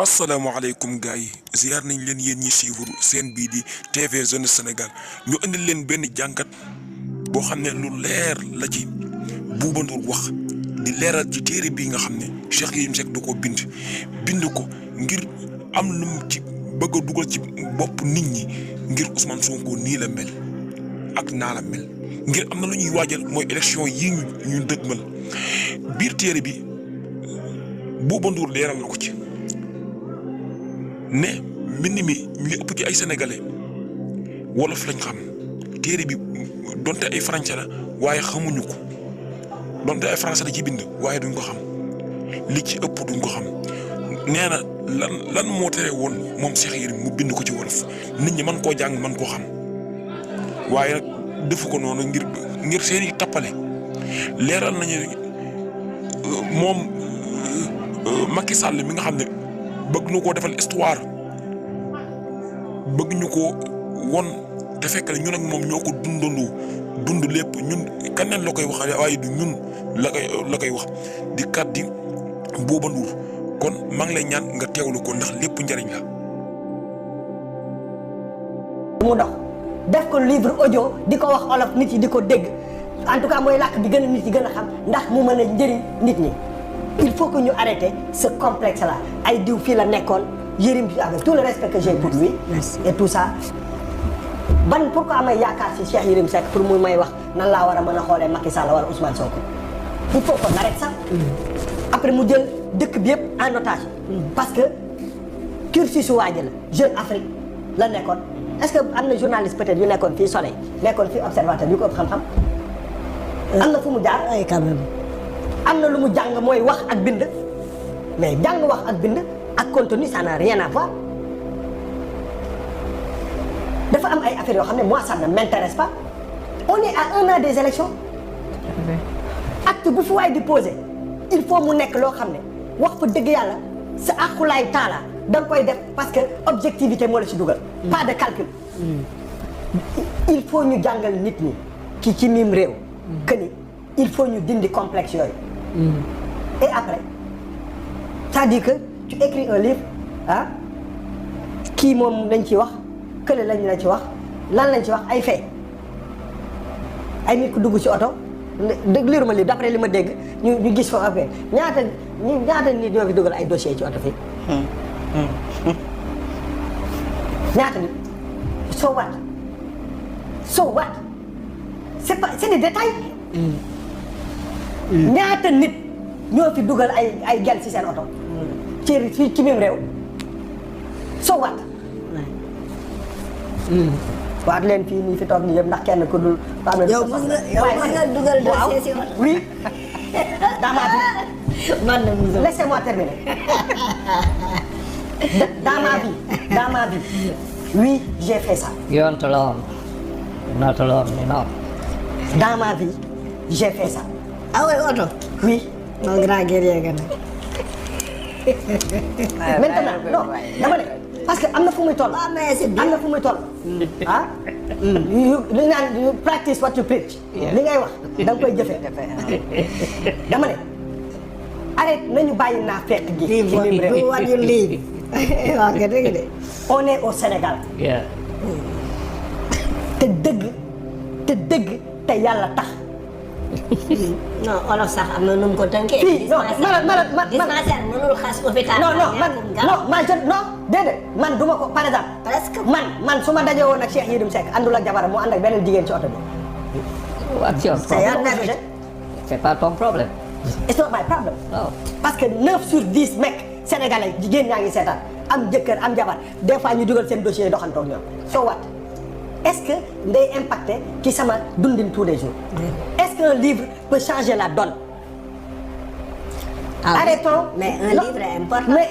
asalaamaaleykum gars yi ziar nañ leen yéen ñi suivre seen bii di TV Jeunesse Sénégal ñu indil leen benn jàngat boo xam ne lu leer la ci Bouba Ndour wax di leeral ci téere bii nga xam ne Cheikh Yérim Seck du ko bind ko ngir am lu mu ci bëgg a dugal ci bopp nit ñi ngir Ousmane Sonko nii la mel ak naa la mel ngir am na lu ñuy waajal mooy élection yi ñu dëgmal biir téere bi Bouba Ndour leeral na ko ci. ne mbind mi li ëpp ci ay sénégalais wolof lañ xam téere bi donte ay français la waaye xamuñu ko donte ay français la ci bind waaye duñ ko xam li ci ëpp duñ ko xam nee na lan moo tere woon moom Cheikh Yérim mu bind ko ci wolof nit ñi mën koo jàng mën koo xam waaye nag defu ko noonu ngir seeni tappale leeral nañu moom Macky Sall mi nga xam ne bëgg ñu koo defal histoire bëgg ñu ko won te fekk ne ñun ak moom ñoo ko dund lépp ñun keneen la koy wax waaye du ñun la koy wax di kàddi Bouba Ndour kon maa ngi lay ñaan nga teewlu ko ndax lépp njariñ la. mu dox def ko livre audio di ko wax olof nit yi di ko dégg en tout cas mooy làkk bi gën a nit yi gën a xam ndax mu mën a njëriñ nit ñi. Il faut que ñu arrêter ce complexe là ay diw fii la nekkoon Yérim avec tout le respect que j'ai pour lui. Merci. Et tout ça pourquoi amay yaakaar ci Cheikh Yérim Seck pour muy may wax nan laa war a mën a xoolee Macky Sall wala Ousmane Sonko il faut qu'on arrête ça. Après mu jël dëkk bi yëpp en otage. Parce que cursus su waaj la Jeune Afrique la nekkoon est-ce que am na journaliste peut-être yu nekkoon fii Soleil nekkoon fii Observateur yu ko ëpp xam-xam. am na fu mu jaar ay quand même. am na lu mu jàng mooy wax ak bind mais jàng wax ak bind ak contenu ça n'a rien à voir dafa am ay affaires yoo xam ne moi ça ne m'intéresse pas on est à 1 an des élections acte bu fi waay di poser il faut mu nekk loo xam ne wax fa dëgg yàlla sa aqulaay taala da nga koy def parce que objectivité moo la ci dugal pas de calcul il faut ñu jàngal nit ñi ci mim réew que ni il faut ñu dindi complexe yooyu. Et après, c'est-à-dire que tu écris un livre ah kii moom lañ ci wax kële lañ la ci wax lan lañ ci wax ay fait ay nit ku dugg ci oto liiru ma lii d'après li ma dégg ñu gis fa affaire ñaata nit ñoo fi dugal ay dossiers ci oto fii. ñaata nit so what c'est des détails. ñaata nit ñoo fi dugal ay gel ci seen oto. ci même réew. so what. waat leen fii nii fi toog nii yëpp ndax kenn ku dul. yow mën nga dugal dossier ci oto. oui. dans ma vie. man de muso. laissez-moi terminer. dans ma vie. Oui, j'ai fait ça. You aren't alone. You're not alone, you know. Dans ma vie, j'ai fait ça. Ah ouais, auto. Oui. Non, grand guerrier nga Maintenant, non, dama ne parce que am na fu muy toll. Ah mais c'est bien. Am na fu muy toll. Ah. Li naan you practice what you preach. Li ngay wax da nga koy jëfee. Dama ne arrête nañu bàyyi naa fekk gi. ci mim réew. Do what you live. Waaw nga dëgg de. On est au Sénégal. Yeah. te dëgg te yàlla tax. non olof sax am na nu mu ko tënkee. fii non dispensaire mënul xas hôpital. non déedéet man duma ko par exemple. presque man su ma dajee woon ak Cheikh Yérim Seck àndul ak jabaram mu ànd ak beneen jigéen ci oto bi. What's your problem? C'est pas ton problème. It's not my problem. No. Parce que 9 sur 10 mecs sénégalais jigéen ñaa ngi seetaan am jëkkër am jabar des fois ñu dugal seen dossier yi doxantoog ñoom. So what? Est-ce que day impacter ci sama dundin tous les jours. Est-ce qu'un livre peut changer la donne. Arrêtons. mais un livre est important. mais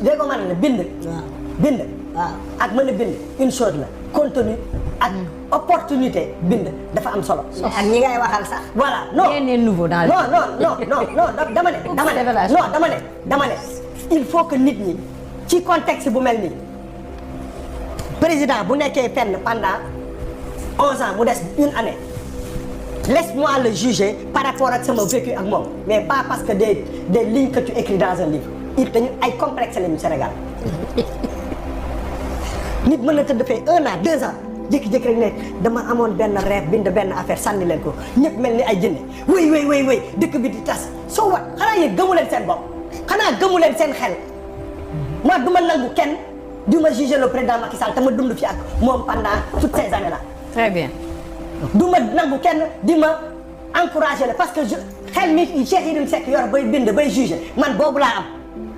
déggoo ma ne la bind. bind. waaw ak mën a bind une chose la contenu ak opportunité bind dafa am solo. ak ñi ngay waxal sax. voilà non Rien n'est nouveau dans le non dama ne il faut que nit ñi ci contexte bu mel nii président bu nekkee fenn pendant 11 ans mu des une année laisse-moi le juger par rapport ak sama vécu ak moom mais pas parce que des lignes que tu écris dans un livre dañu ay complexe lañu Sénégal nit mën na tëdd fee 1 an 2 ans jékki-jékki rek ne dama amoon benn rêve bind benn affaire sànni leen ko ñëpp mel ni ay jinne wéy dëkk bi di tas soo wat xanaa yéen gëmu leen seen bopp xanaa gëmu leen seen xel moi du ma nangu kenn du ma juger le président Macky Sall te ma dund fi ak moom pendant toutes ces années là. Très bien. du ma nangu kenn di ma encourager la parce que xel mi Cheikh Yérim Seck yor bay bind bay juger man boobu laa am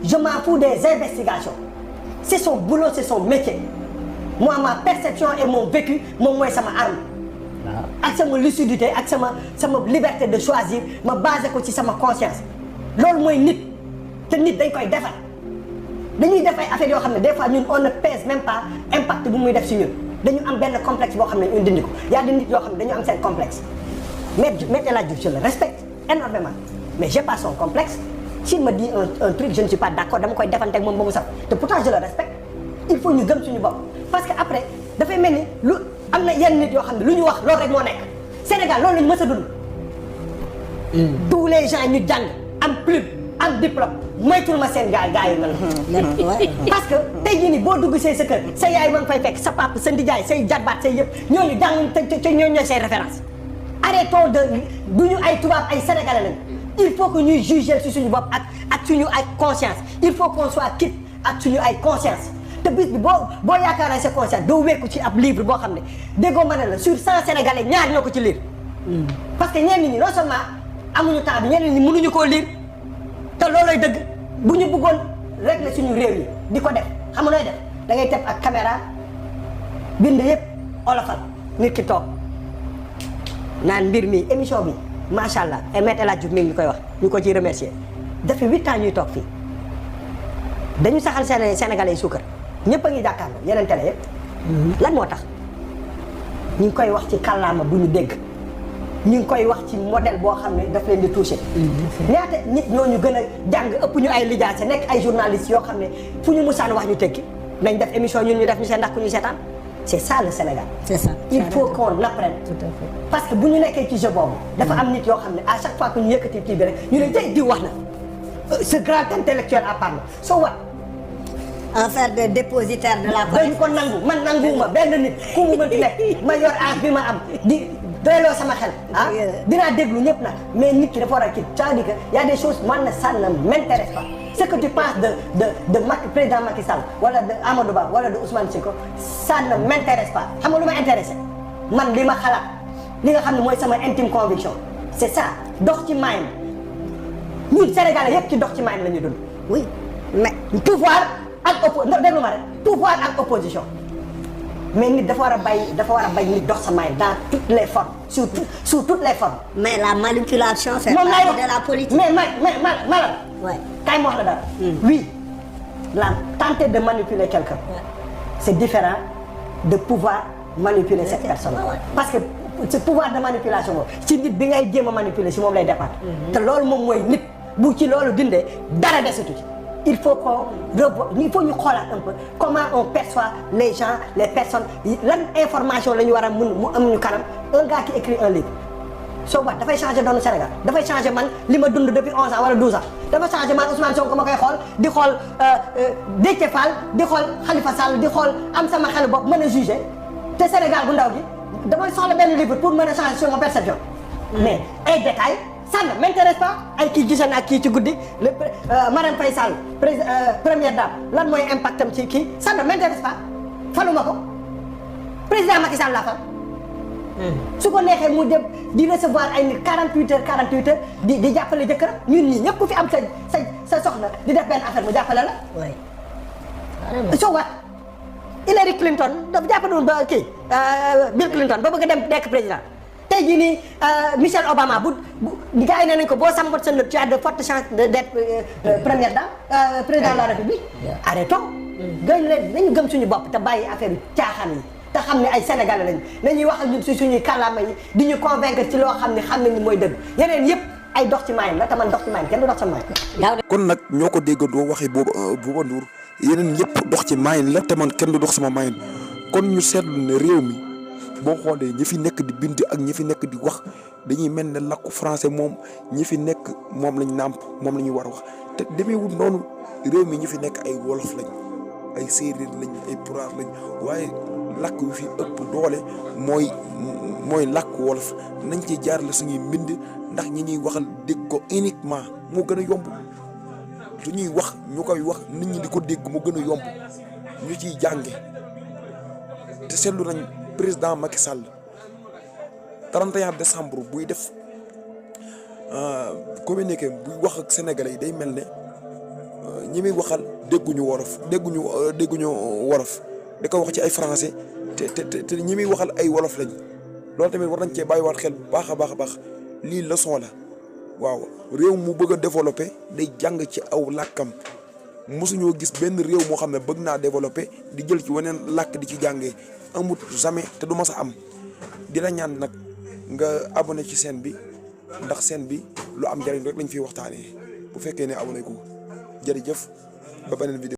je m'en fous des investigations c'est son boulot c'est son métier. Moi ma perception et mon vécu moom mooy sama arme ak sama lucidité ak sama liberté de choisir ma basé ko ci sama conscience loolu mooy nit te nit dañ koy defar dañuy def ay affaires yoo xam ne des fois ñun on ne pèse même pas impact bu muy def ci ñun dañu am benn complexe boo xam ne ñun dindi ko y a des nit yoo xam ne dañu am seen complexe mais El Hadji Diouf je le respecte énormément mais j'ai pas son complexe s'il me dit un truc je ne suis pas d'accord dama koy defante ak moom ba mu saf te pourtant je le respecte il faut ñu gëm suñu bopp parce que après dafay mel ni lu am na yenn nit yoo xam ne lu ñu wax loolu rek moo nekk Sénégal loolu la ñu mës a dund. tous les gens ñu jàng am plume am diplôme moytul ma seen gars yi mel parce que tey jii nii boo dugg see sa kër sa yaay ma ngi fay fekk sa papa sa ndijaay say jarbaat say yëpp ñooñu jàng te ñooñu ñooy say référence arrêtons de du ñu ay tubaab ay sénégalais lañ il faut que ñuy juger ci suñu bopp ak suñu ay conscience il faut qu'on soit quitte ak suñu ay conscience te bis bi boo yaakaaree sa conscience doo wekku ci ab livre boo xam ne déggoo ma ne la sur 100 sénégalais ñaar ñoo ko ci lire. parce que ñenn ñi non seulement amuñu temps bi ñenn ñi mënuñu koo lire te loolooy dëgg bu ñu bëggoon régler suñu réew yi di ko def xam nga nooy def da ngay teg ak caméra bind yëpp olofal nit ki toog naan mbir mi émission bi macha allah et maître El Hadji Diouf mi ngi ñu koy wax ñu ko ciy remercier depuis 8 ans ñuy toog fii dañu saxal Sénégalais yi suukar. ñëpp a ngi jàkkaarloo yeneen télé yëpp lan moo tax ñu ngi koy wax ci kàllaama bu ñu dégg ñu ngi koy wax ci modèle boo xam ne daf leen di touché ñaata nit ñooñu gën a jàng ëpp ñu ay lijaase nekk ay journalistes yoo xam ne fu ñu musaan wax ñu tekki nañ def émission ñun ñu def ñu seen ndax ku ñu seetaan c'est ça le Sénégal. C'est ça. Il faut qu'on apprenne. Tout à fait. Parce que bu ñu nekkee ci jeu boobu dafa am nit yoo xam ne à chaque fois que ñu yëkkati kii bi rek ñu ne tey di wax na ce grand intellectuel à part so what. En faire des dépositaires de la dañu ko nangu man nanguwuma benn nit ku mu mënti nekk ma yor âge bi ma am di doyloo sama xel ah dinaa déglu ñëpp nag mais nit ki dafa war a kii c'est-à-dire que y a des choses man na ça ne m'intéresse pas ce que tu penses de président Macky Sall wala de Amadou Ba wala de Ousmane Sonko ça ne m'intéresse pas xam nga lu ma intéressé man li ma xalaat li nga xam ne mooy sama intime conviction c'est ça dox ci maayam ñun Sénégalais yëpp ci dox ci maayam la ñu dund. Oui, mais pouvoir ak déglu ma rek pouvoir ak opposition mais nit dafa war a bay nit dox sa maay dans toutes les formes sous toutes les formes. mais la manipulation fait moom partie laay de la politique. mais malal. Ouais. Kaay ma wax la dara. Oui, la tenter de manipuler quelqu'un c'est différent de pouvoir manipuler cette personne. Parce que ce pouvoir de manipulation boobu ci nit bi ngay jéem a manipuler si moom lay dépendre. te loolu moom mooy nit bu ci loolu dindee dara desatu ci. Il faut ñu xoolaat un peu comment on perçoit les gens les personnes lan information la ñu war a mën mu am ñu kanam un gars qui écrit un livre soo wat dafay changer doonu Sénégal dafay changer man li ma dund depuis 11 ans wala 12 ans dafa changer man Ousmane Sonko ma koy xool di xool Déthié Fall di xool Khalifa Sall di xool am sama xel bopp mën a juger te Sénégal bu ndaw gi damay soxla benn livre pour mën a changer sur ma perception mais ay détails ça ne m'intéresse pas ay kii gisee ak kii ci guddi le Marème Faye Sall première dame lan mooy impact am ci kii ça ne m'intéresse pas faluma ko président Macky Sall laa fal. su ko neexee mu dem di recevoir ay nit 48 heures di jàppale jëkkëram ñun ñii ñëpp ku fi am sa soxna di def benn affaire mu jàppale la. Oui. So what Hillary Clinton dafa jàppale ba kii Bill Clinton ba bëgg a dem nekk président. tey jii nii Michelle Obama bu gars yi nee nañ ko boo sambat sa nëb tu as de fortes chances d'être première dame président de la République. Arrêtons. nañu gëm suñu bopp te bàyyi affaire yu caaxaan yi te xam ne ay Sénégalais lañu nañuy wax ak ñun si suñuy kàllaama yi di ñu convaincre ci loo xam ne xam nañu mooy dëgg yeneen yëpp ay dox ci maayam la te man dox ci maayam kenn du dox sa maayam. kon nag ñoo ko déggandoo waxee Bouba Ndour yeneen yëpp dox ci maayam la te man kenn du dox sama maayam kon ñu seetlu ne réew mi boo xoolee ñi fi nekk di bind ak ñi fi nekk di wax dañuy mel ne làkku français moom ñi fi nekk moom lañ nàmp moom la ñu war a wax te demeewul noonu réew mi ñi fi nekk ay wolof lañ ay séeréer lañ ay pulaar lañ waaye làkk wi fi ëpp doole mooy làkk wolof nañ ci jaarale suñuy mbind ndax ñi ñuy waxal dégg ko uniquement moo gën a yomb su ñuy wax ñu koy wax nit ñi di ko dégg moo gën a yomb ñu ciy jànge te seetlu nañ président Macky Sall 31 décembre buy def communiqué buy wax ak sénégalais yi day mel ne ñi muy waxal dégguñu wolof da ko wax ci ay français te ñi muy waxal ay wolof lañ loolu tamit war nañ cee bàyyiwaat xel bu baax a baax lii leçon la waaw réew mu bëgg a développé day jàng ci aw làkkam mosuñoo gis benn réew moo xam ne bëgg naa développé di jël ci weneen làkk di ci jàngee amut jamais te du mas a am di la ñaan nag nga abonné ci chaîne bi ndax chaîne bi lu am njariñ rek lañ fiy waxtaanee bu fekkee ne abonné ko jërëjëf ba beneen vidéo